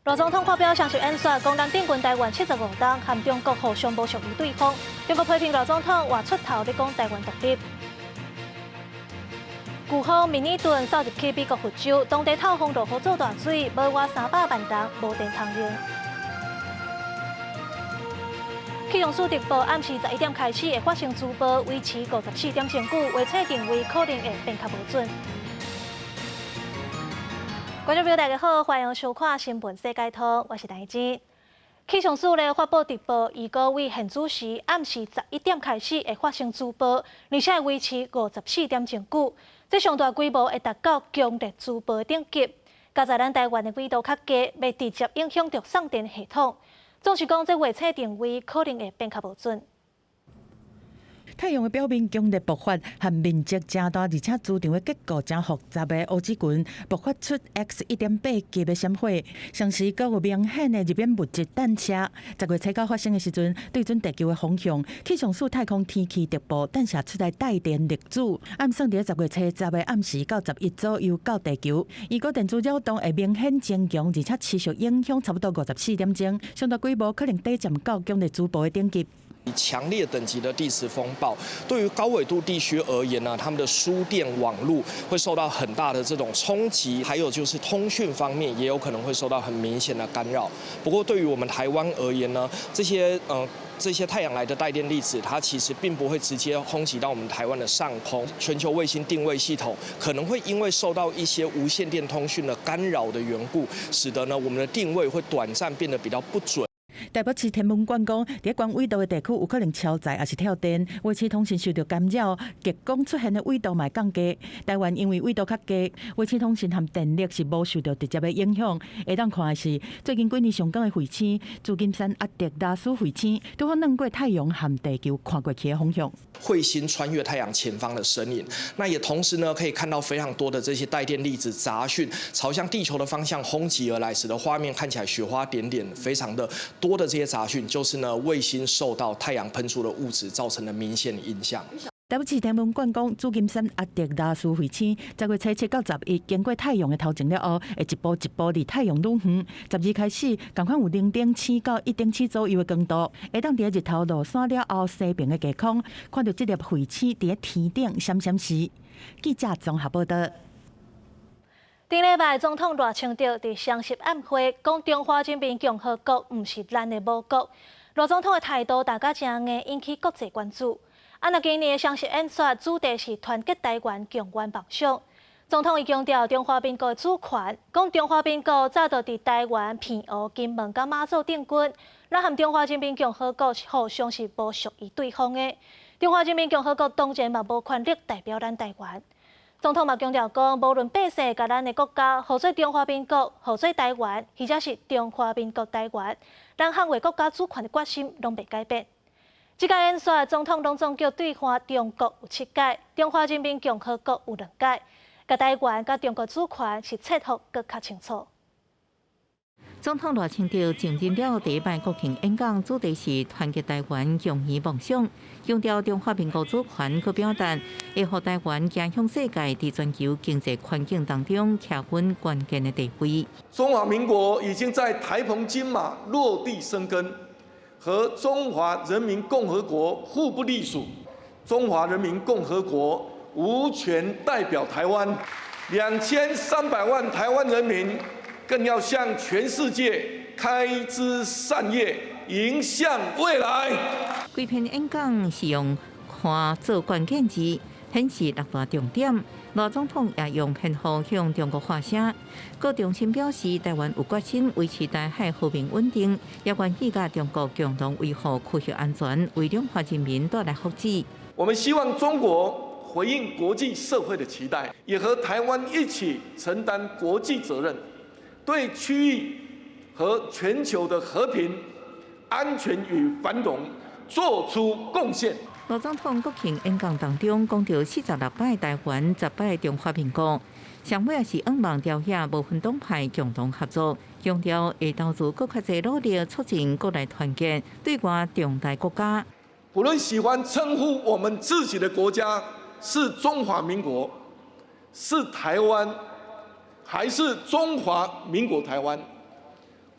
賴總統發表雙十演說，講咱建軍臺灣75冬，和中國互相無屬於對方。中國批評賴總統倚出頭咧講臺灣獨立。颶風米尼頓掃入去美國佛州，當地透風落雨做大水，無外300萬人無電通用。氣象署直播暗時11點開始會發生磁暴，維持54點鐘久，衛星定位可能會變較無準。觀眾朋友，大家好，歡迎收看《新聞世界通》，我是陳芷。氣象署咧發布直播，預告為現主時暗時十一點開始會發生磁暴，而且會維持54點鐘久。這上大規模會達到強烈磁暴等級。加在咱臺灣的緯度較低，袂直接影響著送電系統。總是講，這衛星定位可能會變較無準。太陽的表面強烈爆發，和面積誠大，而且磁場的結構誠複雜的烏子群，爆發出 X 1.8級的閃火，同時閣有明顯的入面物質彈射。10月初9發生的時陣，對準地球的方向，氣象署太空天氣直報彈射出來帶電粒子，按算佇10月初10的暗時到11左右到地球。預估電子擾動會明顯增強，而且持續影響差不多54點鐘，上大規模可能抵佔到強烈磁暴的等級。強烈等級的地磁風暴，對於高緯度地區而言呢，他們的輸電網路會受到很大的這種衝擊，還有就是通訊方面也有可能會受到很明顯的干擾。不過對於我們台灣而言呢，這些太陽來的帶電粒子，它其實並不會直接轟擊到我們台灣的上空。全球衛星定位系統可能會因為受到一些無線電通訊的干擾的緣故，使得呢我們的定位會短暫變得比較不準。台北市天文館講，佇高緯度的地區有可能超載，抑是跳電，衛星通訊受著干擾，極光出現的緯度嘛會降低。臺灣因為緯度較低，衛星通訊和電力是無受著直接的影響。會當看的是最近幾年上懸的彗星，紫金山阿特拉斯彗星，拄好轉過太陽和地球看過去的方向。彗星穿越太陽前方的身影，那也同時呢可以看到非常多的這些帶電粒子雜訊朝向地球的方向轟擊而來，使得畫面看起來雪花點點，非常的多的這些雜訊，就是呢衛星受到太陽噴出的物質造成的明顯影響。台北市天文館講，紫金山阿特拉斯彗星10月初7到11經過太陽的頭前了後，會一步一步離太陽愈遠。12開始，仝款有0.7到1.7左右的光度，會當佇日頭落山了後，西爿的低空，看著這粒彗星佇天頂閃閃爍。記者綜合報導。頂禮拜總統賴清德佇雙十晚會講，中華人民共和國毋是咱的母國。賴總統的態度大家誠硬，引起國際關注。啊，若今年的雙十演說主題是團結臺灣，共圓夢想。總統伊強調中華民國的主權，講中華民國早就佇臺灣、澎湖、金門佮馬祖駐軍，咱和中華人民共和國是互相是無屬於對方的。中華人民共和國當然嘛無權力代表咱臺灣。總統嘛強調講，無論百姓共咱的國家號做中華民國，號做臺灣，或者是中華民國臺灣，咱捍衛國家主權的決心攏袂改變。這屆演說，總統攏總叫對話中國有七擺，中華人民共和國有兩擺，共臺灣佮中國主權是切予閣較清楚。總統賴清德上任了第一擺國慶演講，主題是團結臺灣，共圓夢想，強調中華民國主權，閣表達會予臺灣行向世界，佇全球經濟環境當中徛穩關鍵的地位。中華民國已經在台澎金馬落地生根，和中華人民共和國互不隸屬，中華人民共和國無權代表臺灣，2300萬臺灣人民更要向全世界開枝散葉，迎向未來。規篇演講是用看做關鍵字，顯示六大重點。賴總統也用編號向中國發聲，閣重申表示，臺灣有決心維持台海和平穩定，也願意佮中國共同維護區域安全，為兩岸人民帶來福祉。我們希望中國回應國際社會的期待，也和臺灣一起承擔國際責任，對區域和全球的和平、安全與繁榮做出貢獻。賴總統國慶演講當中講著46擺臺灣，10擺中華民國，上尾也是向望朝野無分黨派共同合作，強調會投入閣較濟努力，促進國內團結，對外重大國家。不論喜歡稱呼我們自己的國家是中華民國，是臺灣，還是中華民國臺灣，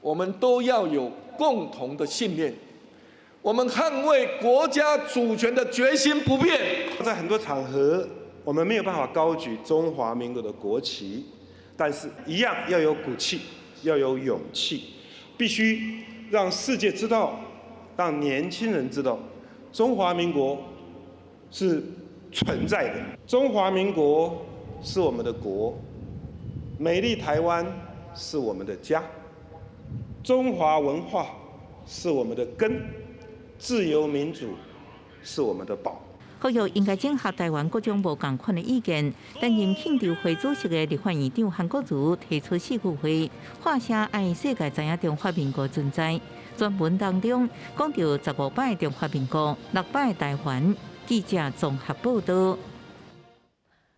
我們都要有共同的信念，我們捍衛國家主權的決心不變。在很多場合，我們沒有辦法高舉中華民國的國旗，但是一樣要有骨氣，要有勇氣，必須讓世界知道，讓年輕人知道，中華民國是存在的。中華民國是我們的國，美麗台灣是我們的家，中華文化是我們的根，自由民主是我們的寶。呼籲應該整合台灣各種無仝款的意見。擔任慶祝會主席的立法院長韓國瑜提出四句話，喊聲愛世界知影中華民國存在。全文當中講著15擺中華民國，6擺台灣。記者綜合報導。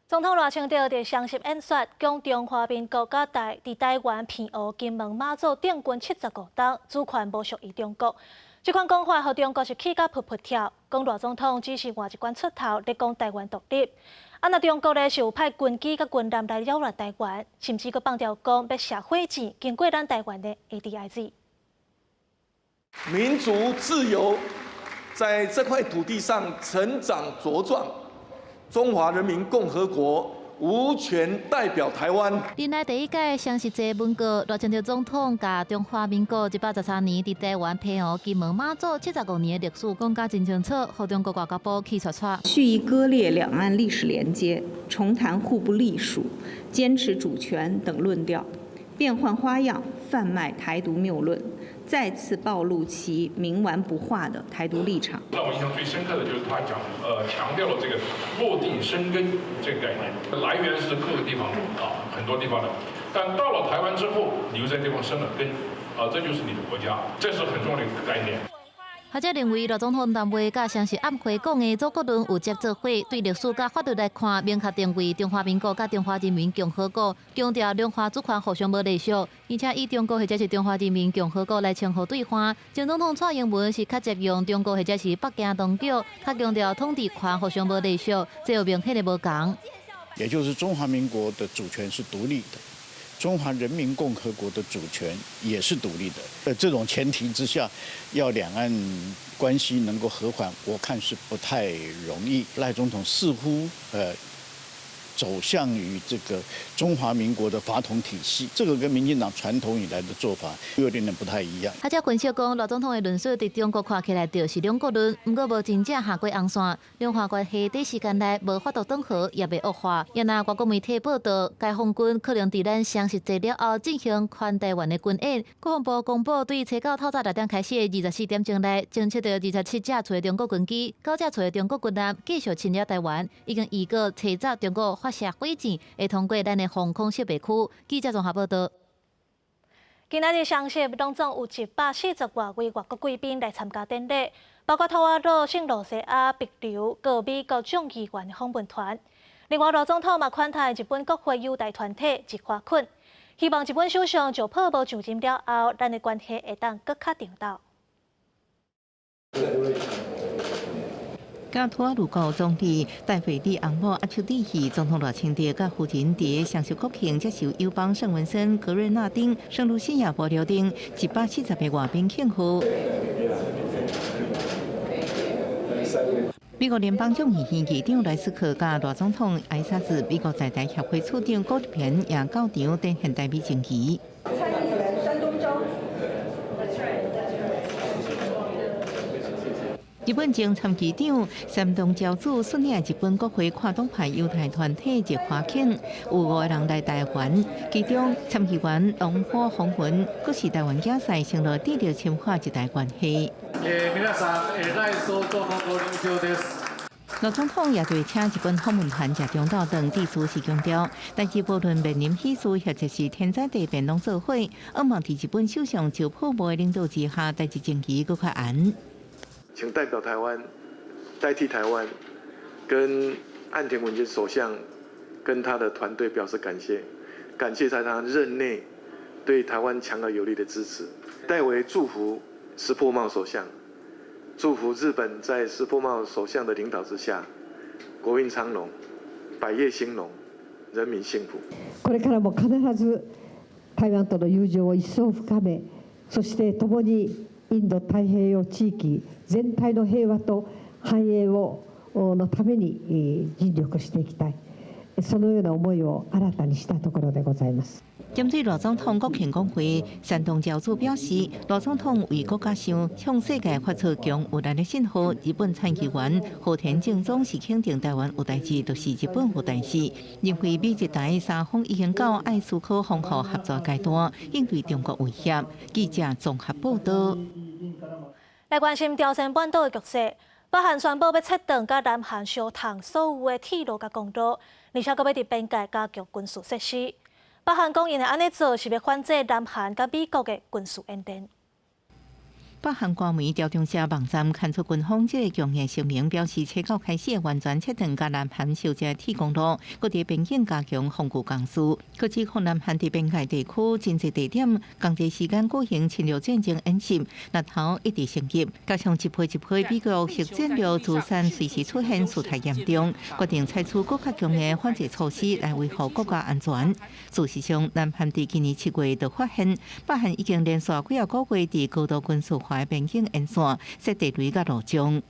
總統賴清德佇雙十演說，講中華民國佮台灣澎湖、金門、馬祖建軍75冬，主權無屬於中國。這款講法，予中國是氣甲噗噗跳，講賴總統只是換一款出頭咧講台灣獨立。啊，若中國咧是有派軍機佮軍艦來擾亂台灣，甚至閣放調講欲射火箭經過咱台灣的 ADIZ。民主自由在這塊土地上成長茁壯，中華人民共和國無權代表台灣。任內第一屆雙十節文告，賴清德總統共中華民國113年佇台灣澎湖、金門、馬祖75年的歷史講甲真清楚，予中國外交部氣掣掣。蓄意割裂兩岸歷史連接，重談互不隸屬、堅持主權等論調，變換花樣販賣台獨謬論，再次暴露其冥頑不化的台獨立場。讓我印象最深刻的就是他講，強調了這個落地生根這個概念，來源是各個地方啊，很多地方的，但到了台灣之後，你又在地方生了根，啊，這就是你的國家，這是很重要的一個概念。學者認為，賴總統談話佮雙十晚會講的祖國論有接做伙，對歷史佮法律來看，明確定位中華民國佮中華人民共和國，強調兩岸主權互相無隸屬，而且以中國或者是中華人民共和國來稱呼對方。前總統蔡英文是較捷用中國或者是北京當局，較強調統治權互相無隸屬，這有明顯的無仝。也就是中華民國的主權是獨立的。中華人民共和國的主權也是獨立的。在這種前提之下，要兩岸關係能夠和緩，我看是不太容易。賴總統似乎走向於這個中華民國的法統體系，這個跟民進黨傳統以來的做法有點點不太一樣。學者分析講，賴總統的論述佇中國看起來就是兩國論，毋過無真正下過紅線，兩岸關係短時間內無法度轉好，也袂惡化。也若外國媒體報導，解放軍可能佇咱雙十節了後進行環台灣的軍演。國防部公布，對初九透早6點開始的24點鐘內，偵測著27架次的中國軍機、9架次的中國軍艦繼續侵擾台灣，已經預告初十中國發射火箭會通過咱的防空識別區。記者綜合報導。今仔日雙十攏總有140外位外國貴賓來參加典禮，包括吐瓦魯、聖盧西亞、帛琉、佮美國眾議員訪問團。另外，賴總統嘛款待日本國會優待團體日華懇，希望日本首相石破茂上任了後，咱的關係會當閣較長久。佮吐瓦魯國總理戴費里翁某阿丘蒂希總統賴清德佮夫人佇雙十國慶接受友邦聖文森、格瑞納丁、聖盧西亞、帛琉等140個外賓慶賀。美國聯邦眾議院議長萊斯克佮賴總統挨薩斯，美國在台協會處長郭立平也到場展現台美情誼。日本前參議長山東昭子率領日本國會跨黨派猶太團體日華慶，有5個人來台灣，其中參議員龍虎風雲，閣是台灣競賽承諾致力深化日台關係。賴總統也對請日本訪問團食中晝頓，致辭時強調，但是無論面臨喜事或者是天災地變，攏做伙，向望佇日本首相石破茂的領導之下，台日情誼閣較絚。請代表台灣，代替台灣，跟岸田文雄首相跟他的團隊表示感謝，感謝在他任內對台灣強而有力的支持。代為祝福石破茂首相，祝福日本在石破茂首相的領導之下，國運昌隆，百業興隆，人民幸福。これからも必ず台灣との友情を一層深め、そして共にインド太平洋地域全体の平和と繁栄をのために尽力していきたい。そのような思いを新たにしたところでございます。針對賴總統國慶講話，山東焦祖表示，賴總統為國家想，向世界發出強有力的信號。日本參議員和田政宗是肯定台灣有代誌，就是日本有代誌。認為美日台三方已經到愛思考防護合作階段，應對中國威脅。記者綜合報道。來關心朝鮮半島的局勢，北韓宣布欲切斷佮南韓相通所有的鐵路佮公路，而且閣欲佇邊界加強軍事設施。北韓講𪜶會按呢做是欲反制南韓佮美國的軍事演練。北韓官媒朝中社網站刊出軍方這个強硬聲明，表示初九開始完全切斷佮南韓相接鐵公路，閣佇邊境加強防禦工事，閣指控南韓佇邊界地區真濟地點，仝濟時間舉行侵略戰爭演習，日頭一直升級，加上一批一批美國核戰略資產隨時出現，事態嚴重，決定採取閣較強的反制措施來維護國家安全。事實上，南韓佇今年7月就發現，北韓已經連續幾仔個月佇高度軍事化邊境沿線設地雷佮路障。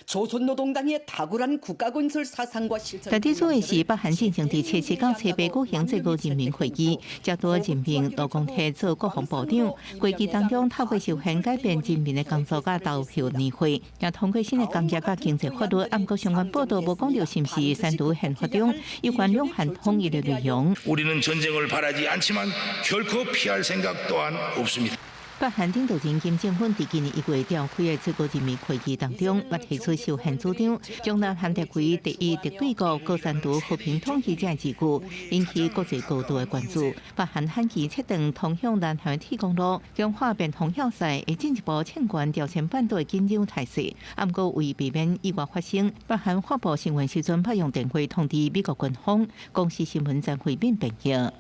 조선노동당의탁월한국가건설사상과실천 但最主要是北韓進行佇初七到初八舉行最高人民會議，才拄任命盧光泰做國防部長。會議當中透過修憲改變人民的工作佮投票年歲，也通過新的工業佮經濟法律。毋過相關報道無講著是毋是刪除憲法中有關兩韓統一的內容。 우리는전쟁을바라지않지만결코피할생각또한없습니다 北韓領導人金正恩佇今年1月召開的最高人民會議當中，也提出修憲主張，將南韓列為第一敵對國，閣刪除和平統一這字句，引起國際高度的關注。北韓喊起切斷通向南韓鐵公路，強化邊防要塞，會進一步增懸朝鮮半島的緊張態勢。毋過為避免意外發生，北韓發布新聞時陣，捌用電話通知美國軍方。公視新聞曾慧敏編譯。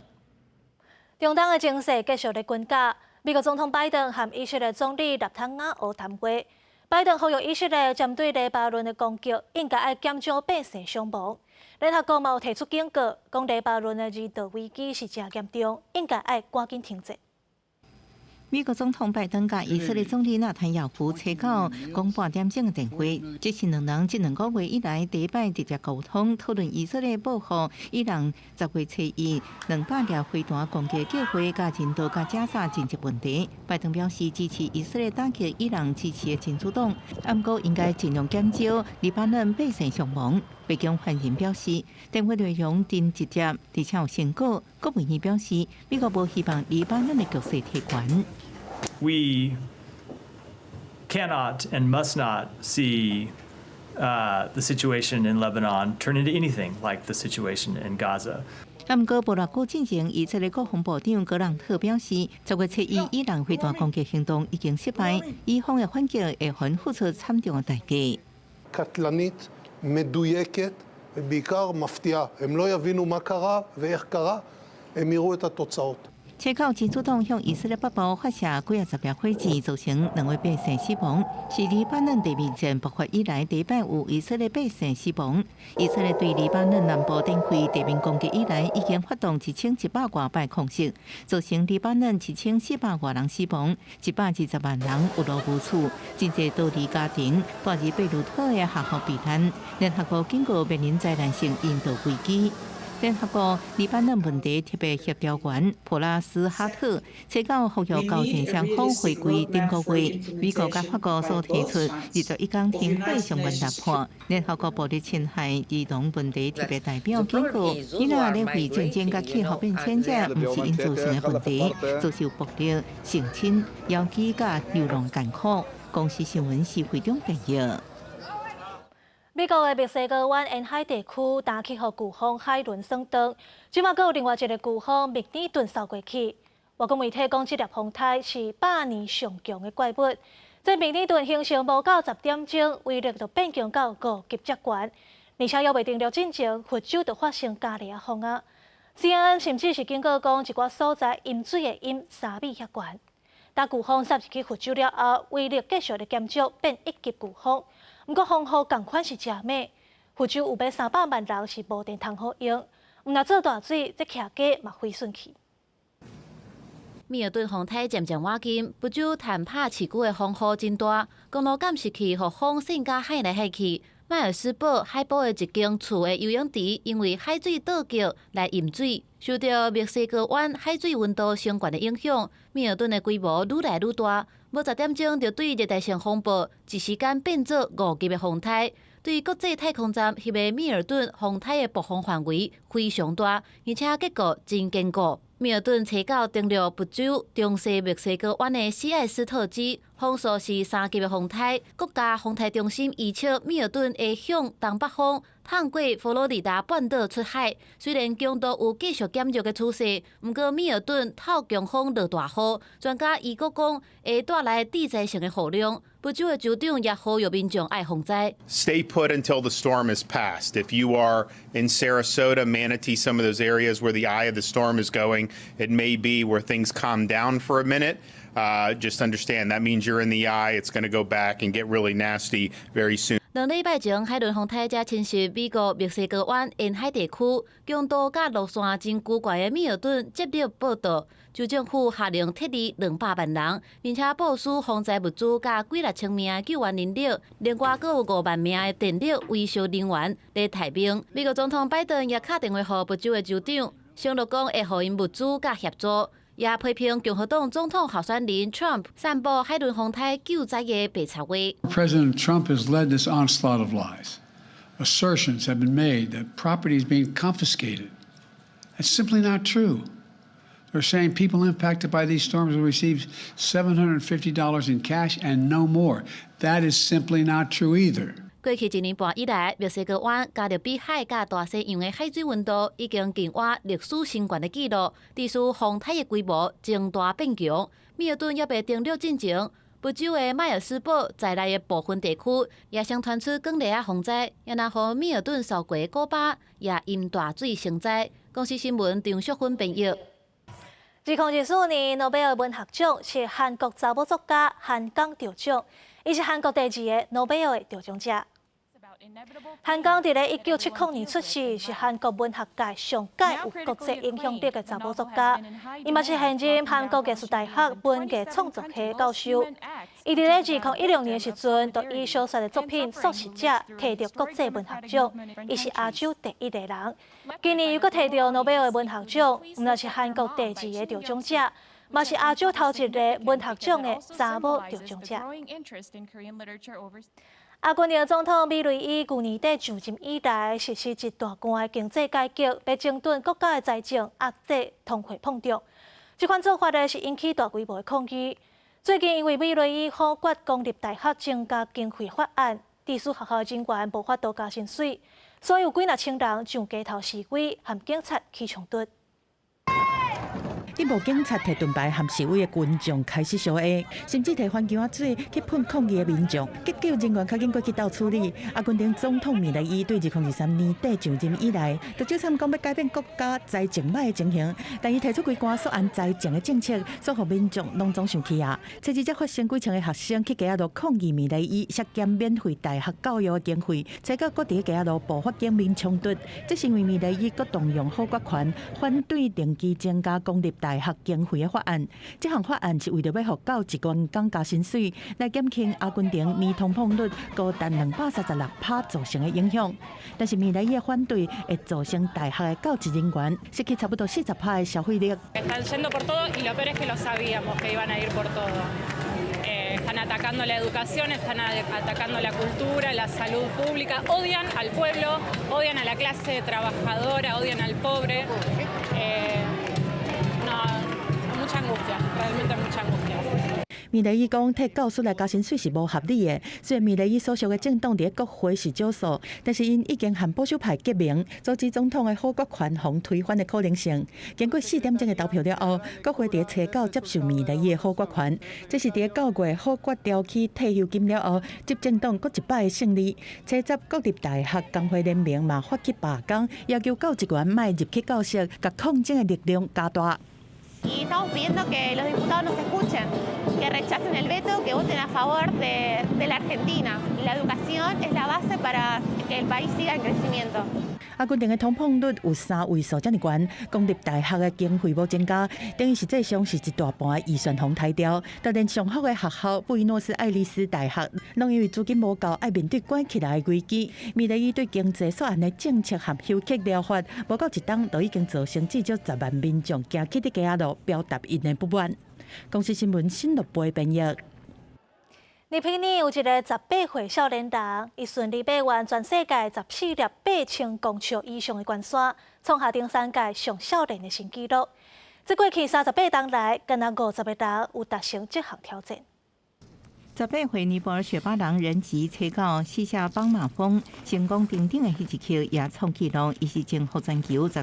中東的情勢繼續咧滾絞。美國總統拜登和以色列總理納坦雅胡談話，拜登呼籲以色列針對黎巴嫩的攻擊應該愛減少百姓傷亡。聯合國嘛有提出警告，講黎巴嫩的人道危機是誠嚴重，應該愛趕緊停戰。美國總統拜登佮以色列總理納坦雅胡初九講半點鐘的電話，這是兩人這兩個月以來第一擺直接溝通，討論以色列報復伊朗10月初一200粒飛彈攻擊計劃佮人道佮加沙緊急問題。拜登表示支持以色列打擊伊朗支持的真主黨，毋過應該盡量減少黎巴嫩百姓傷亡。白宮發言人表示，電話內容真直接，而且有成果。國務院表示，美國無希望黎巴嫩的局勢提懸。 We cannot and must not see the situation in Lebanon turn into anything like the situation in Gaza. 毋過，無偌久進前，以色列國防部長格朗特表示，10月初一伊朗飛彈攻擊行動已經失敗，以方的反擊會予𪜶付出慘重的代價。 מדויקת ובעיקר מפתיעה. הם לא יבינו מה קרה ואיך קרה, הם יראו את התוצאות. 初九真主黨向以色列北部發射幾仔十粒火箭，造成兩位百姓死亡，是黎巴嫩地面戰爆發以來第一擺有以色列百姓死亡。以色列對黎巴嫩南部展開地面攻擊以來，已經發動1100外擺空襲，造成黎巴嫩1400外人死亡，120萬人有路無厝，真濟逃離家庭，蹛佇貝魯特的學校避難。聯合國警告面臨災難性人道危機。聯合國黎巴嫩問題特別協調員普拉斯哈特，初九呼籲交戰雙方回歸頂個月，美國佮法國所提出21天停火相關談判。聯合國暴力侵害兒童問題特別代表警告，囡仔咧為戰爭佮氣候變遷這毋是𪜶造成的問題，遭受暴力、性侵、枵飢佮流浪艱苦。公視新聞是會長編譯。美國的墨西哥灣沿海地區，今去予颶風海倫掃蕩，這馬閣有另外一个颶風密爾頓掃過去。外國媒體講，這粒風颱是100年上強的怪物。這密爾頓形成無夠10點鐘，威力就變強到5級遮懸，而且猶未登陸進前，佛州就發生加烈風啊！CNN 甚至是警告講，一寡所在淹水會淹3米遐懸。當颶風殺入去佛州了後，威力繼續咧減少，變1級颶風。毋過風雨仝款是誠猛，佛州有欲300萬人是無電通好用，毋若做大水，這徛家嘛毀損去。米爾頓風颱漸漸倚近，佛州坦帕市區的風雨真大，公路佮失去，予風扇共海來海去。邁爾斯堡海埔的一間厝的游泳池，因為海水倒灌來淹水，受著墨西哥灣海水溫度升懸的影響，米爾頓的規模愈來愈大，無10點鐘就對熱帶性風暴，一時間變做5級的風颱。對國際太空站翕的米爾頓風颱的暴風範圍非常大，而且結構真堅固。米爾頓初九登陸佛州中西墨西哥灣的西艾斯特茲，風速是3級的風颱。國家風颱中心預測米爾頓會向東北方趟過佛羅里達半島出海。雖然強度有繼續減弱的趨勢，毋過米爾頓透強風落大雨，專家預估講會帶來致災性的雨量。佛州的州長也呼籲民眾愛防災。 Stay put until the storm is passed. If you are in Sarasota, Manatee, some of those areas where the eye of the storm is going, it may be where things calm down for a minute. Just understand that means you're in the eye. It's going to go back and get really nasty very soon. 2禮拜前，海倫風颱才侵襲美國墨西哥灣沿海地區，強度佮路線真古怪的米爾頓接連報道，州政府下令撤離200萬人，並且部署防災物資佮幾若千名的救援人力，另外閣有5萬名的電力維修人員咧待命。美國總統拜登也敲電話予佛州的州長，承諾講會予𪜶物資佮協助。也批評共和黨總統候選人 Trump 散布海倫風颱救災的白賊話。 President Trump has led this onslaught of lies. Assertions have been made that property is being confiscated. That's simply not true. They're saying people impacted by these storms will receive $750 in cash and no more. That is simply not true either. 過去一年半以來，墨西哥灣、加勒比海佮大西洋的海水溫度已經近倚歷史新懸的紀錄，致使風颱的規模增大變強。米爾頓猶未登陸進前，佛州的邁爾斯堡在內的部分地區也先傳出捲螺仔風災，也若予米爾頓掃過古巴，也淹大水成災。公視新聞張淑芬編譯。2024年諾貝爾文學獎是韓國查某作家韓江得獎，伊是韓國第二个諾貝爾的得獎者。韓江佇咧1970年出世，是韓國文學界上蓋有國際影響力的查某作家。伊嘛是現任韓國藝術大學文藝創作系教授。伊佇咧2016年的時陣，就以小說的作品《素食者》提著國際文學獎，伊是亞洲第一個人。今年又閣提著諾貝爾文學獎，毋但是韓國第二个得獎者，嘛是亞洲頭一个文學獎的查某得獎者。阿根廷總統米雷伊舊年底上任以來，實施一大段的經濟改革，欲整頓國家的財政，壓制通貨膨脹。這款做法呢，是引起大規模的抗議。最近因為米雷伊否決公立大學增加經費法案，致使學校人員無法度加薪水，所以有幾若千人上街頭示威，和警察起衝突。頂部警察提盾牌和示威的群眾開始相下，甚至提番薑仔水去噴抗議的民眾，急救人員較緊過去鬥處理。阿根廷總統米雷伊對2023年底上任以來，就少參講欲改變國家財政歹的情形，但伊提出規寡縮按財政的政策，所予民眾攏總生氣啊！初二才發生幾千个學生去街仔路抗議米雷伊削減免費大學教育的經費，才到各地街仔路爆發警民衝突。這是因為米雷伊閣動用否決權，反對定期增加公立大學經費的法案，這項法案是為著欲予教職員工加薪水，來減輕阿根廷年通膨率高達236%造成的影響。但是米雷伊的反對會造成大學的教職人員失去差不多40%的消費力。 Están yendo por todo y lo peor es que lo sabíamos que iban a ir por todo. Están atacando la educación, están atacando la cultura, la salud pública, odian al pueblo, odian a la clase trabajadora, odian al pobre. No, mucha angustia, realmente mucha angustia. 米雷伊講，替教師來加薪水是無合理的。雖然米雷伊所屬的政黨佇國會是少數，但是𪜶已經和保守派結盟，阻止總統的否決權予推翻的可能性。經過4點鐘的投票了後，國會佇初九接受米雷伊的否決權。這是佇9月否決調起退休金了後，執政黨閣一擺的勝利。初十國立大學工會聯盟嘛發起罷工，要求教職員莫入去教室，共抗爭的力量加大。 Y estamos pidiendo que los diputados nos escuchen, que rechacen el veto, que voten a favor de la Argentina. La educación es la base para que el país siga en crecimiento. 阿根廷的通膨率有三位數遮爾懸，公立大學的經費無增加，等於實際上是一大半的預算予刣掉。就連上好的學校布宜諾斯艾利斯大學，攏因為資金無夠，愛面對關起來的危機。米雷伊對經濟所按的政策和休克療法，無夠一冬就已經造成至少10萬民眾行去佇街仔路，表達𪜶的不滿。公視新聞新樂貝編譯。尼泊爾有一个18歲少年人，伊順利爬完全世界14粒8000公尺以上的懸山，創下登山界上少年的新紀錄。這過去38冬來，干焦50個人有達成這項挑戰。 18歲尼泊爾雪巴人仁吉吹到西夏邦馬峰成功登頂的彼一刻，也創紀錄。伊是征服全球14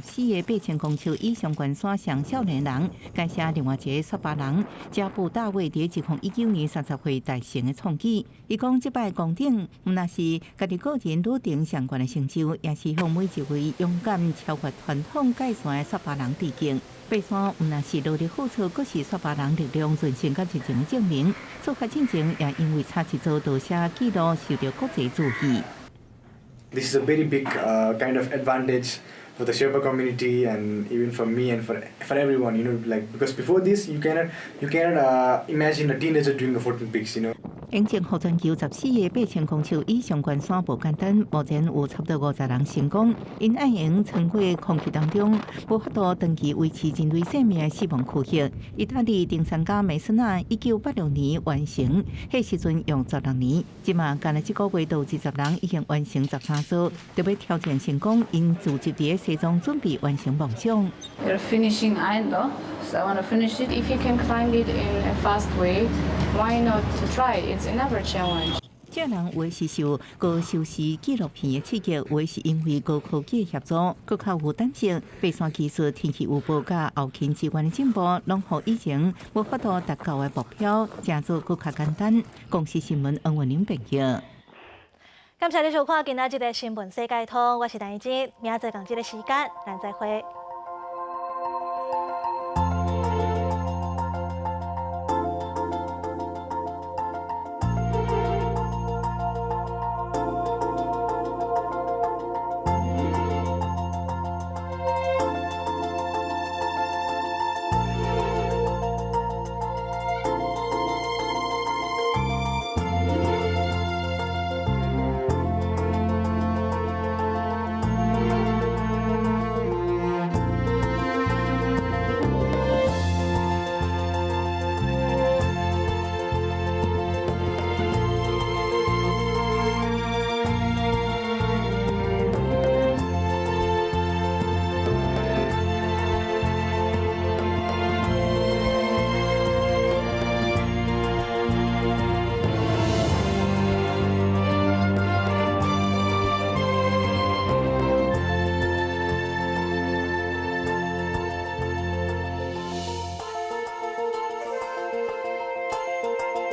個8000公尺以上懸山上少年人，感謝另外一个雪巴人加布大衛佇2019年30歲達成的創舉。伊講，這擺攻頂毋但是家己個人旅程上懸的成就，也是向每一位勇敢超越傳統界線的雪巴人致敬。爬山毋但是努力付出，閣是雪巴人力量、韌性佮熱情的證明。出發進前也因為差一座就寫紀錄，受到國際注意。 This is a very big kind of advantage for the Sherpa community and even for me and for everyone, like because before this you cannot imagine a teenager doing a 14 peaks. 用征服全球14個8000公尺以上懸山無簡單，目前有差不多50人成功。𪜶愛用穿過空氣當中，無法度長期維持人類生命的死亡區域。意大利登山家梅斯納1986年完成，彼時陣用16年，這馬干焦這個月就20人已經完成13座，著欲挑戰成功，𪜶聚集佇西藏準備完成夢想。 You're finishing I know, so I want to finish it. If you can climb it in a fast way, why not to try? It's another challenge. 這人有的是受高收視紀錄片的刺激，有的是因為高科技的協助，閣較有膽識。爬山技術、天氣預報佮後勤資源的進步，攏予以前無法度達到的目標，成做閣較簡單。公視新聞黃文玲編譯。感謝你收看今仔日的新聞世界通，我是陳怡靜，明仔載仝這个時間，咱再會。